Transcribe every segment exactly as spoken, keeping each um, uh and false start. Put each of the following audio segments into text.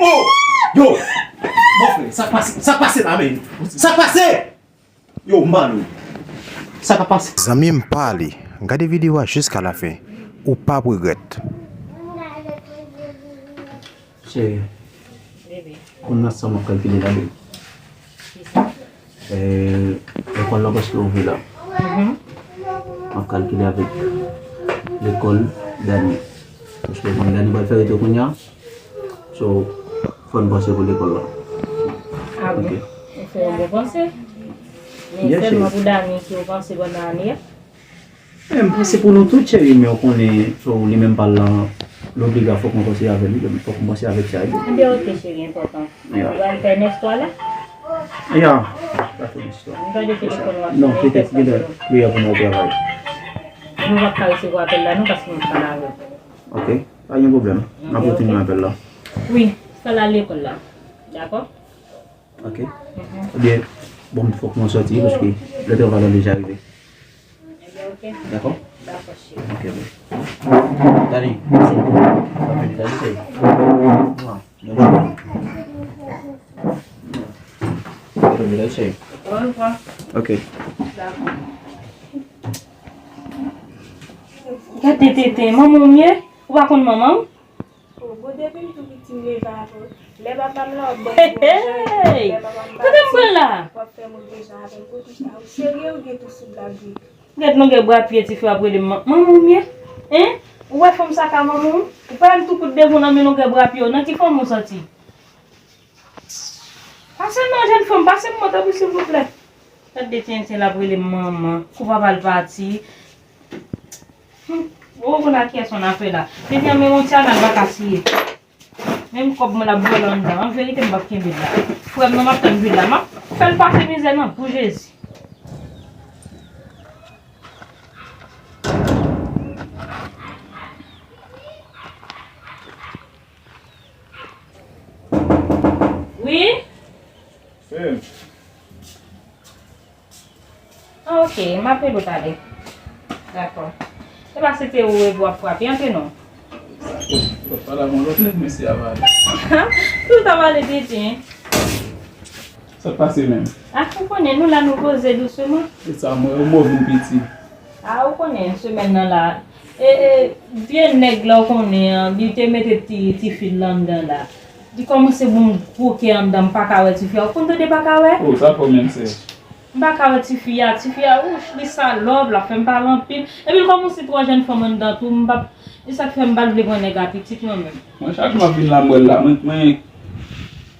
Oh! Yo! Bon frè, sa k pase? Sa k pase la menm? Sa k pase? Yo, m pale w. Sa k ap pase? Zanmi m, pale. Gade videyo a jiska lafen. Ou p ap regrèt. Cheri, konn nan sa m ap kalkile la, baby. Kisa? Eh, lekòl la prèske ouvri la. M ap kalkile avèk lekòl Dani. Paske konn Dani pral fè rete kounye a. So, fò n panse pou lekòl la. Ah bon? Ok. Ou fè yon bon panse. Men sèlman pou Dani ke w panse pandan ane a? Eh, m panse pou nou tout, cheri, men ou konnen, so, li menm pa l lan, l obliga fòk mwen panse avè li, fòk mwen panse avèk sa, wi. Ebyen, ok, cheri, enpòtan. Ou pral fè nèf twa la? Ya, pa fè nèf twa. M tande telefòn w ap sonnen, petèt gen lè priyè pou mwen travay. Nou p ap ka resevwa apèl la, non, paske mwen pa la avè w. Ok, pa gen pwoblèm. M ap reteni apèl la. Wi, fè l al lekòl la. Dakò? Ok. Ebyen, bon, fòk mwen sòti, paske lè travay la deja rive. Ebyen, ok. Dakò? Dakò, cheri. Ok, bon. Dani, mèsi. Sa fè li, Dani, cheri. Mwa, mèsi. Mèsi, cheri. Au revoir. Ok. Dakò. Gade tenten, manman w ye? Ou pa konn manman w? Oh, bon, depi m tou piti, m leve avè w. Lè papa m la, w ap ban m gwo jan, epi lè papa m pati, w ap fè move jan avè m. Poukisa? Ou serye, ou gen tou sou blag li? Gad longè bra pye tifi w ap rele m, manman w ye? Hein? Ou wè fanm sa ka manman w? Ou pa wè m tou kout devan nan men longè bra pye w. Nan ki fanmi w sòti? Pase m non, jèn fanm, pase m mwen tanpri, silvouplè. Gad de tenten l ap rele m manman, kou papa l pati. Hmm, ou konn ak kiyès on afè la. Depi an men yon ti anal pa ka siye. Menm kòb mwen l ap vòlè anndan. An verite, m p ap kenbe l la. Frè m nan, m ap tann vin la. M ap fè l pase mizè nan, pou Jezi. Wi? Wi. Ah, ok, m ap rele w talè. Dakò. Se pa se te ou epi w ap frape anpil non. Ou pale avè yon lòt nèg, mesye a pale. Tout a pale tenten. Sa k pase menm? Ah, ou konnen, nou la, nou poze dousman. E sa, mwen, ou move m piti. Ah, ou konnen, semèn nan la, e, e, vye nèg la, ou konnen an, li te mete ti, ti fi l anndan la. Li kòmanse bon gwo kè anndan, m pa ka wè ti fi a. Ou konn tande pa ka wè? Oh, sa fò menm, sè. M pa ka wè ti fi a. Ti fi a, ouch, li salòp, l ap fè m pale anpil. Epi l kòmanse twò jèn fanm anndan tou, m p ap, e sa k fè m pa t vle pran nèg a pitit mwen menm. Mwen, chak jou m ap vin la, m wè l la. Mwen, mwen,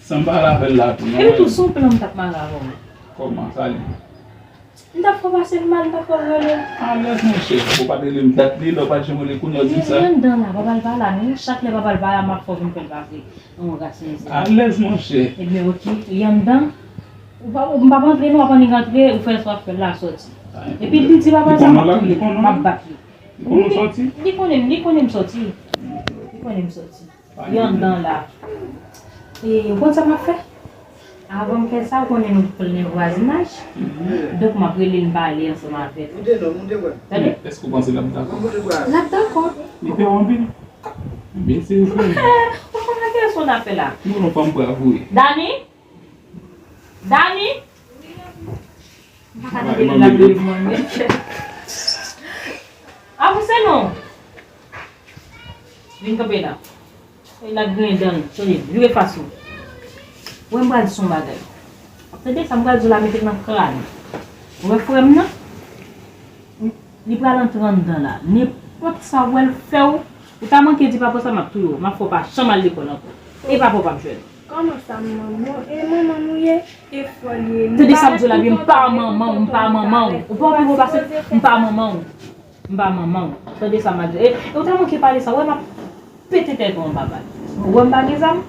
san m pale avè l la tou, non. Epi tou, se yon plan m t ap mare avè w. Kòman, sa li? M t ap fè w pase l mal, m t ap fè w rele l. Alèz, monchè. Ou pa t rele m dat li, lè w pa t janm rele kounye a w di m sa. Li anndan la, papa l pa la, non. Chak lè papa l pa la, m ap fè w vin fè l pase yon ras mizè. Alèz, monchè. Ebyen, ok, li anndan. Ou pa, m p ap antre, non, w ap annik antre, ou fè sa w ap fè la, sòti. Epi li di papa l sa, m ap touye l, m ap bat li. Li konnen w sòti? Li konnen, li konnen m sòti. Li konnen m sòti. Li anndan la. E, ou konn sa m ap fè? Avan m fè sa, ou konnen nou plen vwazinaj. Donk, m ap rele l, m pale ansanm avè l. Tande? Èske w panse l ap dakò? L ap dakò. Li pè w anpil? Byen serye, frè m. Ou konn sa ki yon afè la? Non, non, fanm brav, wi. Dani? Dani? M pa ka tande li la, li mwen. Avanse non. Vin kanpe la. E l ap griyen dan l. Tande, vire fas ou. Wè m pral di w yon bagay. Tande sa m pral di w la, mete l nan kràn ou. Ou wè frè m nan? Li pral antre anndan la. Nenpòt sa w wè l fè w, ou ta manke di papa sa, m ap touye w. M ap fè w pa janm al lekòl ankò. E papa w p ap jwenn ou. Kòman sa, manman? E manman m ou ye? E frè l ye? Tande sa m di w la byen, m pa manman w, m pa manman w. Ou pa okipe w pase, m pa manman w. M pa manman w. Tande sa m ap di w. E, e ou ta manke pale sa, w wè m ap pete tèt ou anba bal. Ou wè m pa gen zam?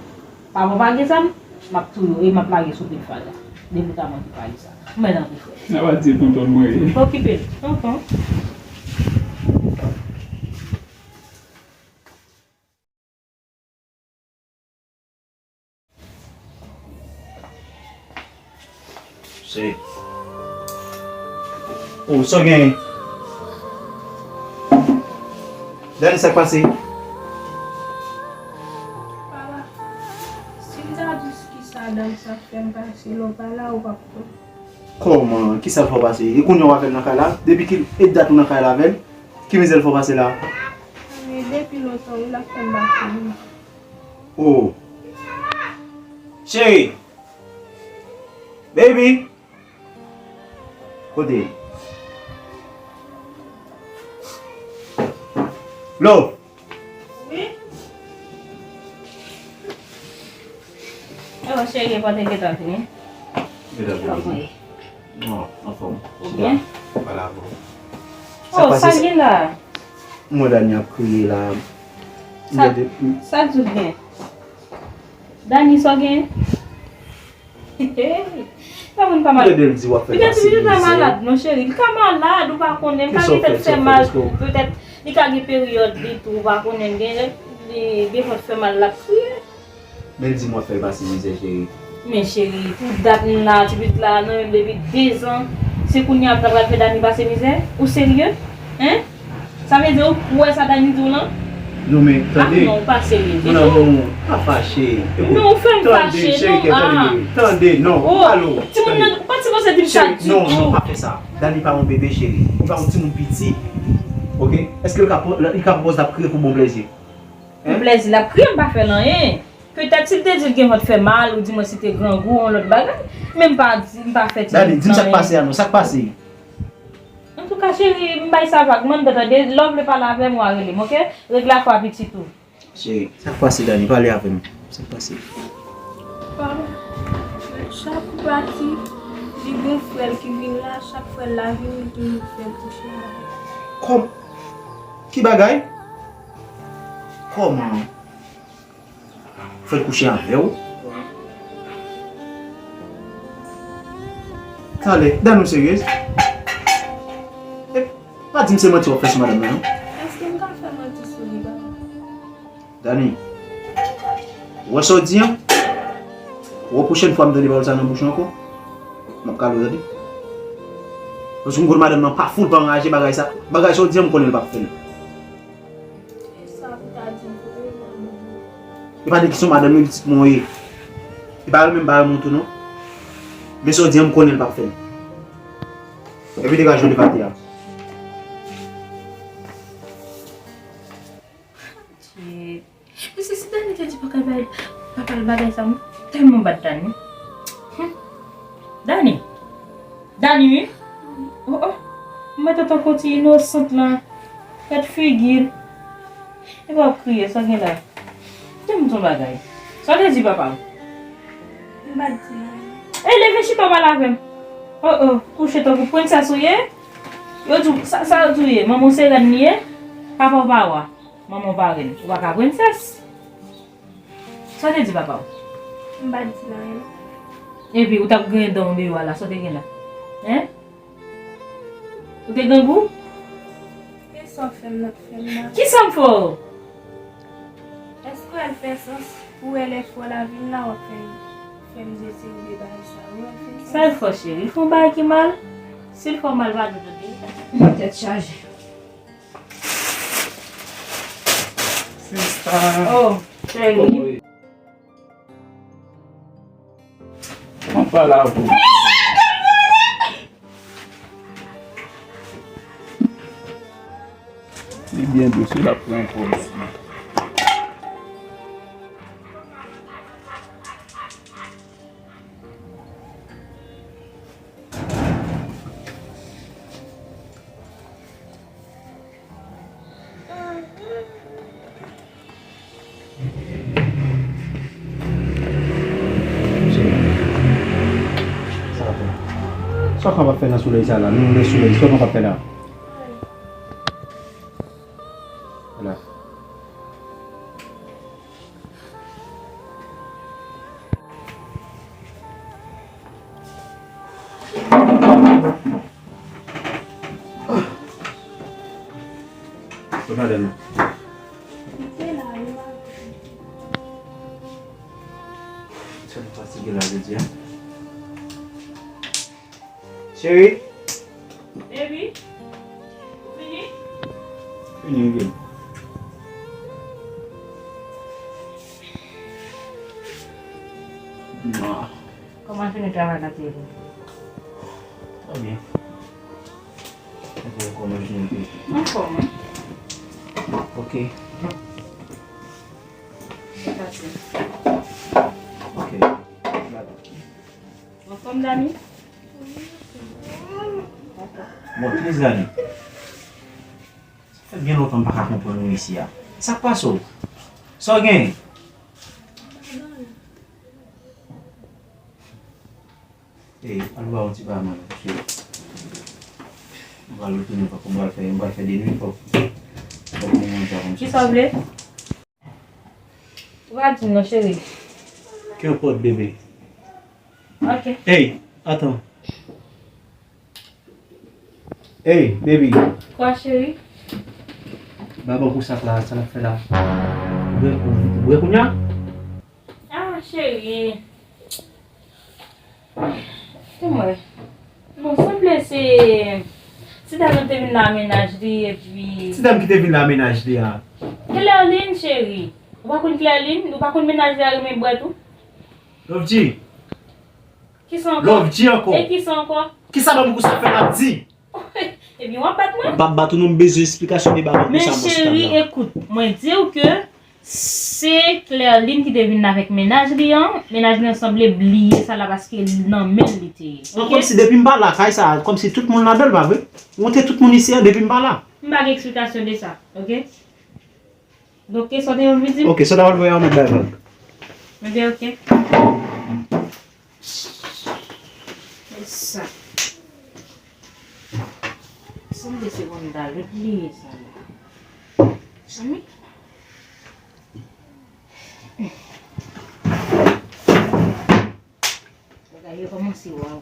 Papa w pa gen zam? M ap touye w e m ap lage sou pil fatra. Depi w ta manke pale sa. M mèt antre frè. N ap di tonton mwen ye. Okipe l, tonton. Se. Oh, sa w genyen? Dani, sa k pase? Fè m pase, lè w pa la, ou p ap konn. Kòman? Kisa l fè w pase? E kounye a w avè l nan kay la? Depi ki e dat ou nan kay la avè l? Ki mizè l fè w pase la? Men depi lontan, wi, l ap fè m pase, wi. Oh. Cheri! Baby! Kote? Lo! Wi. Ewo, cheri, pote gentan fini. Gentan fini. Kòman w ye? Non, anfòm. Ou byen? Pale avè w. Oh, sa gen la? M wè Dani ap kriye la. Sa, sa di w gen? Dani, sa w gen? Hey, pa moun pa malad. Gade l di w ap fè l pase mizè. Petèt li pa malad, non, cheri. Li ka malad, ou pa konnen. Li ka gen tèt fè mal. Petèt li ka gen peryòd li tou, ou pa konnen. Gen, li gen tèt fè mal, l ap kriye. Men l di m w ap fè l pase mizè, cheri. Men cheri, pou dat m la, ti pitit la nan menm depi dezan. Se kounye a m ta pral fè Dani pase mizè? Ou serye? Hein? Sa vle di ou kwè sa Dani di w lan? Non, men tande. Ah, non, ou pa serye ditou. Mon amour, pa fache. Ekout, non, ou fè m fache, cheri, non, tande, ah. Tande, non, oh, alo, timoun nan, ou pa t sipoze di m sa ditou. Cheri, non, non, pa fè sa. Dani pa yon bebe, cheri. Li pa yon timoun piti. Oke? Èske li ka, li ka pòz ap kriye pou bon plèzi? Pou plèzi, l ap kriye, m pa fè l anyen. Petèt si l te di l gen vant fè mal, oudimwens li te grangou, yon lòt bagay, men m pa di, m pa fè ti... Dani, di m sa k pase a non, sa k pase? Antouka, cheri, m bay sa vagman, tande, lè w vle pale avè m, w a rele m, oke? Regle afè a pitit ou. Cheri, sa k pase, Dani? Pale avè m. Sa k pase? Papa, chak ou pati, li gen yon frè l ki vin la, chak frè l la vini, li toujou fè l kouche avè l. Kòm? Ki bagay? Kòman? Fè l kouche avè w? Talè, Dani, ou seryez? E, pa di m se manti w ap fè sou madanm nan, non? Èske m ka fè manti sou li, papa? Dani, ou wè sa w di an? Ou wè pwochèn fwa m tande pawòl sa nan bouch ou ankò, m ap kale w, tande. Paske m konn madanm nan pa foul pa anraje bagay sa. Bagay sa w di an, m konnen l p ap fè l. E sa pou ta di m pou ou, madanm? E pa de kesyon madanm yo, pitit mwen w ye. E pa yo menm pa yo mwen tou non. Men sa w di an, m konnen l p ap fè l. Epi degaje w de pati a. Shit. Mesye, si Dani te di pa ka bay papa l bagay sa, m tèlman bat Dani. Hmm. Dani. Dani, wi. Oh, oh. M wè tankou ti inosant la. Gad figi l. Epi w ap kriye, sa gen la? Di m yon bagay. Sa w te di papa w? M pa t di anyen. E leve chita w pale avè m. Oh, oh. Kouche tankou prensès ou ye? Yo di w, sa, sa yo di w ye? Manman w se rèn li ye? Papa w pa wa? Manman w pa rèn, ou pa ka prensès. Sa w te di papa w? M pa t di l anyen. Epi, ou t ap griyen dan w deyò a la, sa w te gen la? Hein? Ou te grangou? Men sa w fè m nan, fè m nan. Kisa m fè w? Èske w wè l fè sans pou wè lè frè w la vin la, w ap fè m, fè m di w se yon de bagay sa? Ou wè l fè sans? Sa l fè w, cheri? L fè yon bagay ki mal? Si l fè w mal, pa di w tande. Tèt chaje. Sista. Oh, cheri. Anpa la pou. Li byen dous, wi, l ap pran kò l. Sa w konn ap fè nan solèy sa la? Nou nan solèy, sa w konn ap fè la? Vwala. Kot madanm nan? Li te la, li la. Tèlman fatige la jodi a. Cheri. Baby. Ou fini? Fini, wi. Mwa. Travay nan tele. Trè byen. Mwen kòman jounen te ye? Anfòm, wi. Ok. Sa pase? Ok. Anfòm, Dani? Bon, trè byen, Dani. Sa fè byen lontan m pa ka konprann ou isi a. Sa k pase w? Sa w genyen? Ey, al ba yon ti bagay manje, paske m pral retounen, fòk m pral fè, m pral fè de nwi, fòk, fòk mwen manje avan m soti. Kisa w vle? Ou pa di m non, cheri. Kenpòt, bebe. Ok. Ey, atann. Ey, baby. Kwa, cheri? Ba ban pou sak la, sa l ap fè la? Ou bwè, ou bwè kounye a? Ah, cheri. Di mwen. Bon, sanble se ti dam nan te vin la mennaj li, epi ti dam ki te vin la mennaj li a? Clairline, cheri. Ou pa konn Clairline? Ou pa konn mennaj li a renmen bwè tou? Love G. Kisa ankò? Love G ankò. E kisa ankò? Kisa ban m kou sa fè l ap di? Ebyen, w ap bat mwen? M p ap bat ou non, m bezwen esplikasyon de bagay konsa, bòs tab la. Men cheri, ekout, mwen di w ke se Clairline ki te vin avèk mennaj li an. Mennaj li an sanble bliye sa la paske nan men l li te ye. Non, oke? Kòmsi depi m pa la, kay sa, kòmsi tout moun ladan l, pa vre? Montre tout moun isi a depi m pa la. M pa gen eksplikasyon de sa, oke? Donk, e sa w te anvi di m? Ok, so that what we are on the level. Ebyen, ok. E sa. Sanble se Wanda, lòt li ye sa la. Mezanmi. Bagay yo kòmanse, waw.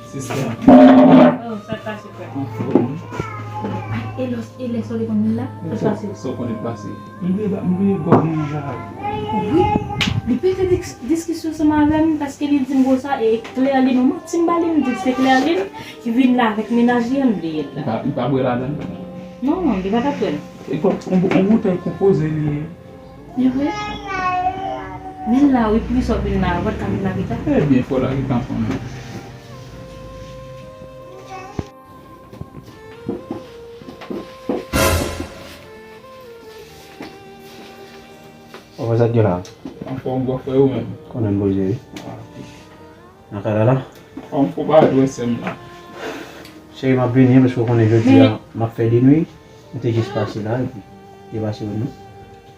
Sista. Oh, sa k pase, frè? Anfòm, wi. E lè, e lè sa w te konn vin la? Sa k pase? Sa w konnen k pase? M bliye ba, m bliye gòj mwen an. Wi, li pete dis-, diskisyon ansanm avè m paske li di m konsa, e Clairline, ou manti m ba li, m di l se Clairline ki vin la avèk mennaj li an, m bliye l la. Li pa, li pa bwè ladan l? Non, li pa t ap bwè l. E kòm, yon, yon boutèy konpoze li ye. E vre? Men l la, wi, poukisa w vin la? Ou pa t ka vin la pita? Ebyen, fò w lage tan pou nou. Ou wè sa k gen la? Anfòm, bòfrè, ou menm? Konnen m poze, wi. Ah, ok. Nan kay la la? Anfòm, fò pa dwe sè m la. Cheri, m ap vini, paske w konnen jodi a, m ap fè de nwi. M te jis pase la, epi, te pase wè nou.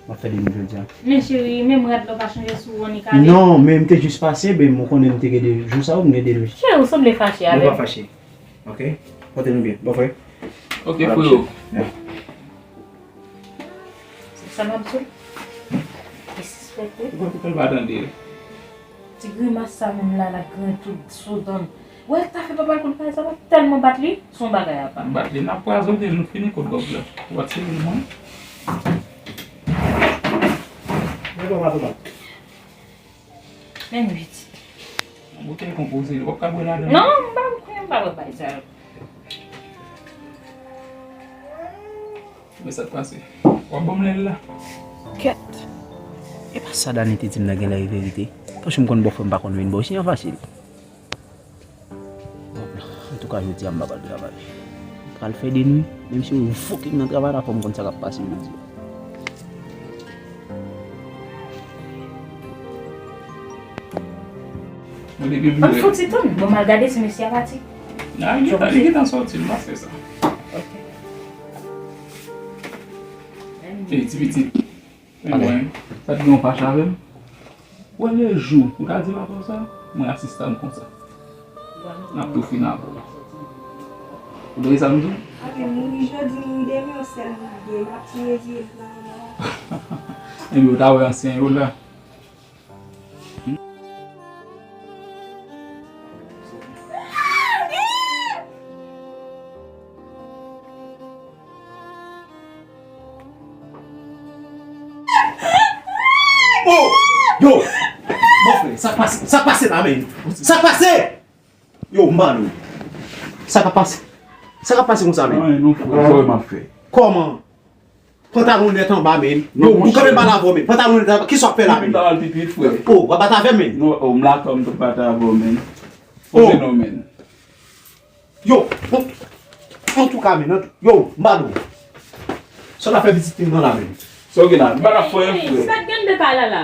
M ap fè de nwi jodi a. Men cheri, menm rad la w pa chanje sou ou an, li kale. Non, men m te jis pase, ben, ou konnen m te gen de jou sa yo, m gen de nwi. Cheri, ou sanble fache avè m. Mwen pa fache. Ok? Pote nou byen. Bon, frè. Ok, freo. Yeah. Se sa m ap di w. Disrespekte. Ou pa, ou pa tande. Ti grimas sa menm la, l ap griyen tout sou dan m. Ou wè sa fè papa l konn fè sa, m ap tèlman bat li, se yon bagay apa. M bat li, n ap pwazone l, nou fini kot Bòb la. Ou pa t sezi mwen? Men non, pitit. Yon boutèy konpoze, w ap ka bwè ladan l? Non, m pa, m pa bwè bagay sa yo. Men sa k pase? W ap ban m lè l la? Kèt. E pa sa Dani te di m nan genlè e verite. Paske m konn bòfrè m pa konn vin bò isi an fasil. Antouka, jodi a m pa pral travay. M pral fè de nwi, menm si yo revoke m nan travay la, fò m konn sa k ap pase jodi a. Mwen depi m... Ann fouti tann, bon, m al gade si mesye a pati. Nan, li gentan, li gentan sòti, m pa fè sa. Ok. Ey, ti pitit. Mwen, sa t gen yon fache avè m? Wè le jou ou ta di m atò sa, mwen asista m konsa. N ap tou fin avè w. Ou tande sa m di w? Api mouri jodi, mouri demen, yon sèl mouri de, y ap touye vye blan la. Ebyen, ou ta wè ansyen yo la. Oh! Yo! Bòfrè, sa k pase, sa k pase la menm? Sa k pase? Yo, m ba nou. Sa k ap pase? Sa k ap pase konsa menm? Anyen non, frè, sa w wè m ap fè? Kòman? Pantalonnèt anba, men. Yo, ou kanpe mal avè w, men. Pantalonnèt anba, kisa w ap fè la, men? Ou ta al pipi, frè. Oh, w ap bat avè m, men. Non, oh, m la tann pou bat avè w, men. Oh. Poze non, men. Yo, bon, antouka, men, yo, m pa dou. Sa w ap fè pitit fi m nan la, men? Sa w gen la? M pa ka fè, frè. Sa k gen de pa la la?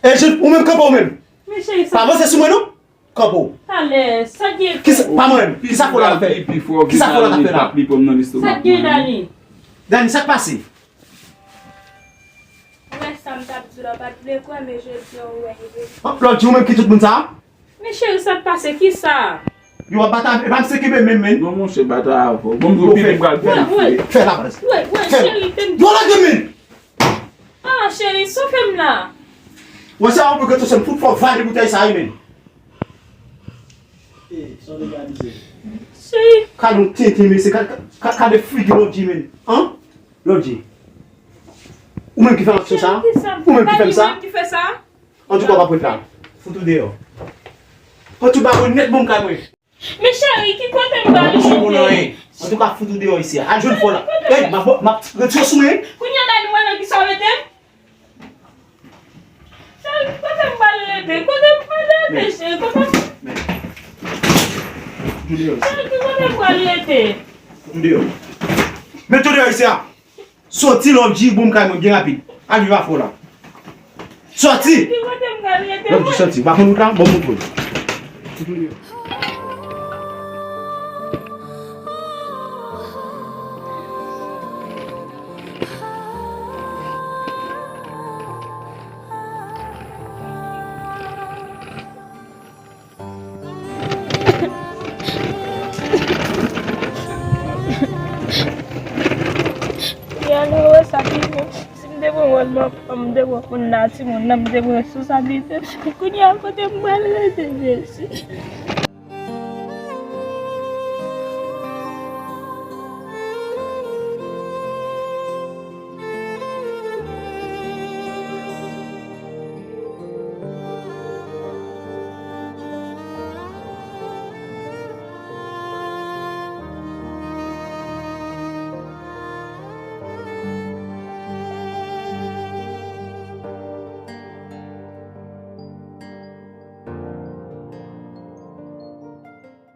E je, ou menm kanpe ou menm. Men cheri, sa. Pa vanse sou mwen, non? Kanpe w. Talè, sa k gen? Kisa, pa mwen menm. Kisa fò la fè? Kisa fò la fè la? Sa k gen, Dani? Dani, sa k pase? Ou wè sa m t ap di w la, w pa t vle kwè, men jodi a ou wè e vre. Lòt di ou menm ki tout moun sa a? Men cheri, sa k pase? Kisa? Yo ap bat avè, e pa m se kenbe menm, men. Non, monchè, bat avè w. Bon, m di w pipi pral fè, fè la, baz. Wè, wè, cheri, te m. Yo lage men! Ah, cheri, sa w fè m la? Wè, se a ou pou gate w, se m fout fò vale boutèy sa a, men. Cheri. Ka nou tenten, mesye, ka, ka, ka de figi Lòdji, men. An? Lòdji. Ou menm ki fè aksyon sa a? Ou menm ki fè m sa? Ou menm ki fè sa? Antouka, w ap ret la. Fout ou deyò. Fout ou ba mwen nèt, bon, kay mwen. Men cheri, ki kote m pral rete? Antouka, fout ou deyò isi a. Al jwenn fò la. Ey, m ap, m ap retire w sou mwen. Kounye a, Dani, mwen nan ki sa w mete m? Cheri, ki kote m pral rete? Kote m pral rete, cheri? Kote m... Fout ou deyò isi. Cheri, ki kote m pral rete? Fout ou deyò. Mete w deyò isi a. Sòti, Lòdji, bon, kay mwen byen rapid. Al viv afè w la. Sòti! Ki kote m pral rete, mwen? Lòdji, sòti. W pa konn wout la? Bon, montre w. Kounye a nou wè sa ki bon. Si m te pran wòl manman, m te pran moun nan, timoun nan, m te pran responsablite m. Kounye a kote m pral rete, Jezi?